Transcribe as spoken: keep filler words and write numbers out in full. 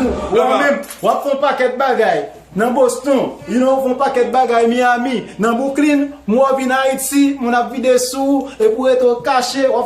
Ou menm, w ap fè yon pakèt bagay nan Boston, you know, w fè yon pakèt bagay Miami, nan Brooklyn, mwen w vin Ayiti, moun ap vide sou ou, epi w rete w kache, w ap